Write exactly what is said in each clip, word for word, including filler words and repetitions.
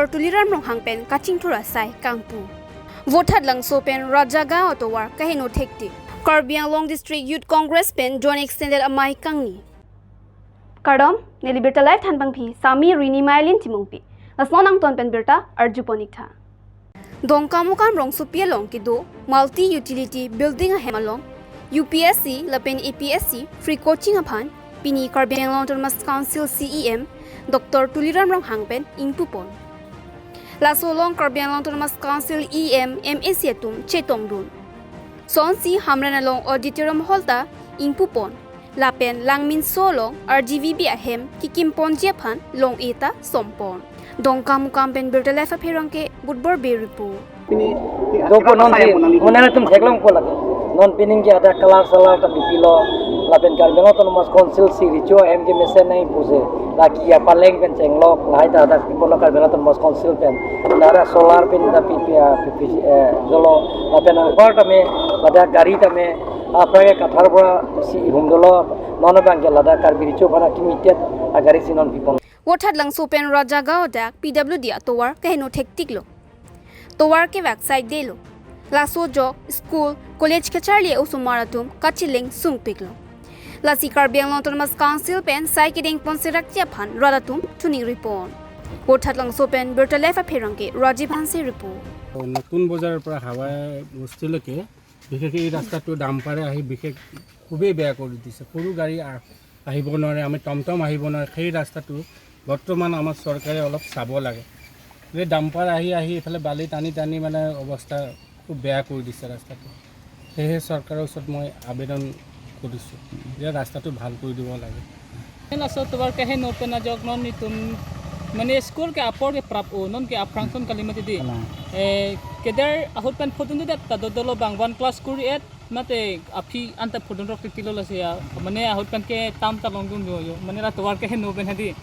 Tuliram Ronghang pen kachingthur asai kangpu. Vothatlangso pen Rajagaon atovar kaheno thektik. Karbi Anglong District Youth Congress pen Joint Extended amei kangni. Kardom, neli Birta Live thanbangpi, Sami Rini Mailin Timungpi. Lason angton pen birta arjupon iktha. Dongkamukam rongsopi along kedo multi utility building ahem along U P S C lapen A P S C free coaching aphan pini Karbi Anglong Autonomous Council C E M Doctor Tuliram Ronghang pen ingpupon. Laso along Karbi Anglong Autonomous Council E M, M A C atum chetongdun. Sonsi Hamren along auditorium hall ta ingpupon. Lapen Langminso along R G V B ahem kikimponji aphan long-e ta sompon. Dongkamukam pen Birta Live apherangke Budbor Bey report. Doko non si, monang atum theklongpo lake. Non pining ke hadak kalar salar ta bipilo. Lapen Karbi Anglong Autonomous Council si recho ahem kemesen nangji pusi, lake apaleng pen chenglok, lahai ta hadak pipon lo Karbi Anglong Autonomous Council pen. Nara solar pen ta pipi, ah, pipi, eh, dolo. Lapen anpar tame, ladak gari tame, ah, praya Kathar pura si ihum dolo. Non abangke ladak Karbi recho aphan akimi tet agari si non pipon. Vothatlangso pen Rajagaon adak P W D atovar kaheno thektiklo. Tovar kevak saidelo. Laso ajok school, college kacharli osomar atum kachileng sungpiklo. Lasi Karbi Anglong Autonomous Council pen sai kedengpon serakji aphan rat atum thuning ripon. Vothatlangso pen Birta Live apherangke Rajiv Hanse report. নতুন বজাৰৰ পৰা হাৱাই বস্তিলৈকে বিশেষ এই ৰাস্তাটো ডাম্পাৰে আহি বিশেষ খুবেই বেয়া কৰি দিছে। সৰু গাড়ী আ-, আহিব নোৱাৰে, আমি টমটম আহিব নোৱাৰে। সেই ৰাস্তাটো বৰ্তমান আমাৰ চৰকাৰে অলপ চাব লাগে। এই ডাম্পাৰ আহি আহি এইফালে বালি টানি টানি মানে অৱস্থা খুব বেয়া কৰি দিছে ৰাস্তাটো। সেয়েহে চৰকাৰৰ ওচৰত মই আবেদন কৰিছোঁ যে ৰাস্তাটো ভাল কৰি দিব লাগে। Laso tovar kaheno pen ajok non itum, mane school ke apor ke prap o, non ke aphrang son kali mati di. Kalang. Eh, keder ahut pen phodun det ta do dolo bang one class kuri et, mate aphi anta phodun rok titilo lasi ya. Mane ahut pen ke tam ta longdun do yo. Mane la tovar kaheno pen hadi.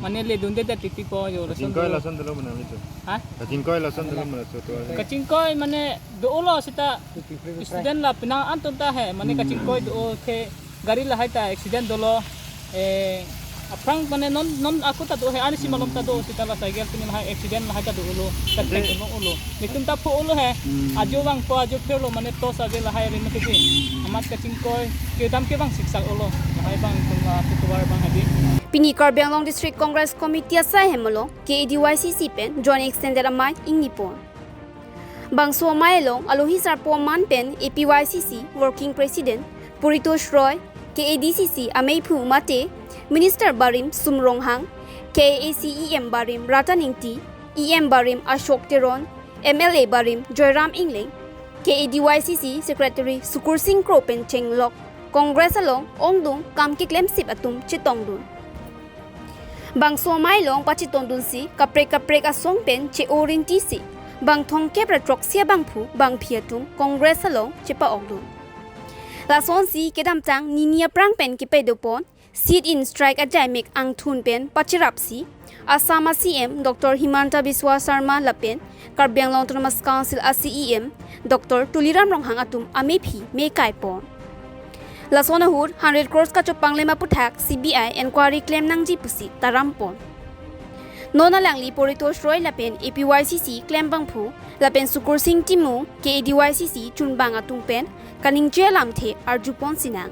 Mane ledun det ta titipo yo, lason Kachingkoi dolo. Lason dolo mana itu. Ha? Kachingkoi lason dolo mana itu tovar. Kachingkoi mane dolo seta student la penang antum ta he, mane Hmm. kachingkoi do ke gari lahai ta accident dolo. Eh, aphrang mane non, non ako ta do he, ani si malom ta do, seta la cycle pini lahai accident lahai ta dolo, ta Ante- tek mo olo. Netum ta pho olo he, Hmm. ajo bang pho ajo pherlo mane tos ave lahai ri mati di. Amat kachingkoi, kedam ke bang siksak olo, lahai bang tum la tutuar bang hadi. Pini Karbi Anglong District Congress Committee asai hem along K A D Y C C pen Joint Extended amei ingnipon. Bangso amei along alohi sarpo aman pen A P Y C C Working President Paritosh Roy, K A D C C ameiphu mate Minister barim Sum Ronghang, K A A C E M barim Ratan Ingti, E M barim Ashok Teron, M L A barim Joyram Engleng, K A D Y C C Secretary Sukursing Kro pen chenglok Congress along ongdung kam keklemsip atum chetongdun. Bangso amei along pachetongdunsi kaprek kaprek asong pen che-o rinti si bang thomkep ra throksi abangphu bangphi atum Congress along chepa-okdun. Lasonsi kedamtang nini aphrang pen kepadopon sit-in strike ajaimek angthun pen pacherapsi Assam a C M Doctor Himanta Biswa Sarma lapen Karbi Anglong Autonomous Council a C E M Doctor Tuliram Ronghang atum amephi mekaipon. Lason ahut hundred crores kachopanglem aputhak C B I inquiry klem nangji pusi tarampon. Non alangli Paritosh Roy lapen A P Y C C klembangphu lapen Sukursing Timung K A D Y C C chunbang atum pen kaningje alamthe arjupon sinang.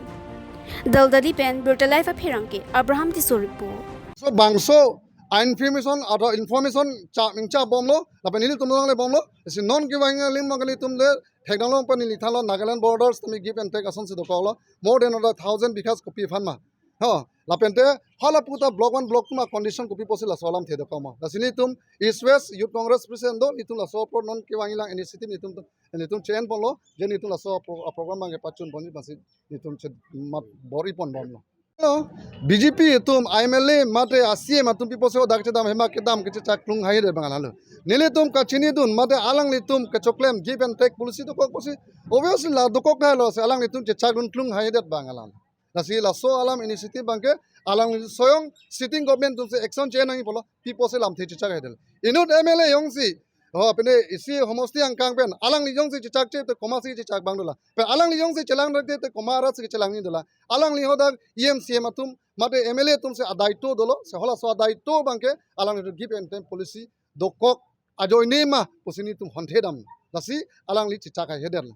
Daldali pen Birta Live apherangke Abraham Tisso report. So bangso a information ado information cha mingcha bomlo, lapen nelitum longle bomlo, si non kevang alim ma kalitum le thekdang long pa neli thanlo Nagaland borders tame give and take asonsi dokoklo, more than a thousand bighas kopi aphan ma. Ho, lapente hala puta block one block two ma condition kopi pusi laso alamthe dokok ma. Lasi nelitum East West Youth Congress President do, nelitum laso apor non kevang ilang initiative nelitum, nelitum chen ponlo, je nelitum laso pro-, program bang kepachun ponji pusi nelitum che mat bor-ipon bomlo. Hello, B J P atum, M L A mate a C M atum pi pusi dak chedam hema kedam kechechak klung hai det bang alam lo. Nelitum kachinidun mate alanglitum kechoklem give and take policy dokok pusi, obviously la dokok hai lo, si alanglitum chechakdun klung hai det bang alam. Lasi laso alam initiative bangke alangli soyong sitting government atumsi action che nangji pulo, pi pusi lamthe chechak hai det. Inut M L A jongsi, ho, pine isi homosti angkang pen alangli jongsi chechak che te komatsi chechak bang dola. Pen alangli jongsi chelang rate te komat arat si chelang ni dola. Alangli hadak E M C M atum mate M L A atumsi adaito dolo, si halaso adaito bangke alangli give and take policy dokok ajoine ma pusi nelitum honthe dam. Lasi alangli chechak haihedet lo.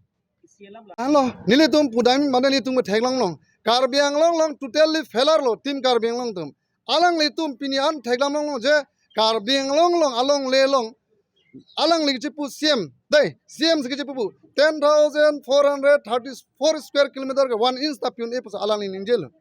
Alo, nelitum pudam mane nelitum theklong long. Karbi Anglong along totally failure lo, Team Karbi Anglong atum. Alanglitum pini an thekdam long je Karbi Anglong along, alongle along, alangli kechipu C M, dei, C M si kechipu ten thousand four hundred thirty-four square kilometer ke one inch ta pi-un-e pusi alangli ningjelo.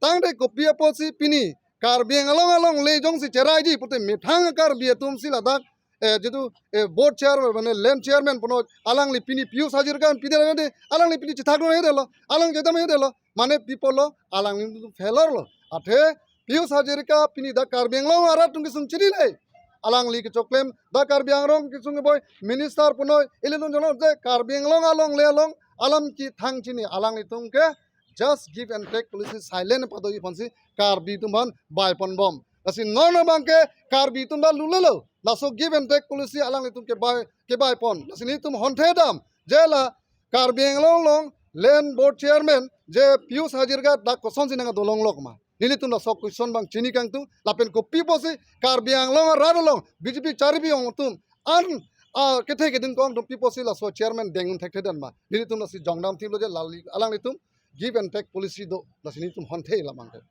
Tangte kopi apotsi pini Karbi Anglong alongle jongsi cheraiji pute methang Karbi atumsi ladak, eh, jitu, eh, board chairman, mane land chairman puno alangli pini Pijush Hazarika pide lade, alangli pini chethak do hede lo, alang chedam hede lo, mane pi apotlo, alangli failure lo. Athe Pijush Hazarika pini dak Karbi Anglong arat atum kesung chinine. Alangli kechoklem dak Karbi Anglong kesung boi minister punoi, ilitum jono je Karbi Anglong alongle along alam kethang chini, alanglitum ke just give and take policy silent pado-i ponsi Karbi atum aphan bai ponbom. Lasi non abang ke Karbi atum ta lulelo. Laso give and take policy alanglitum kebai, kebai pon. Lasi nelitum honthe dam je la Karbi Anglong along land board chairman je Pijush Hazarika dak kosonsi nang adolong lok ma. Nelitum laso question abang chini kangtung, lapen kopi apotsi Karbi Anglong arat along B J P charipi ong atum an, ah, kethe keding kong atum pi apotsi laso chairman deng-un thekthedet ma. Nelitum lasi jongdam thiplo je lali alanglitum give and take policy do, lasi nelitum honthe labang ke.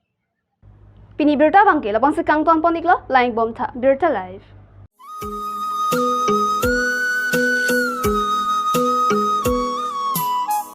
Pini birta abang ke labangsi kangton pon-iklo, lang-ik bomtha, Birta Live.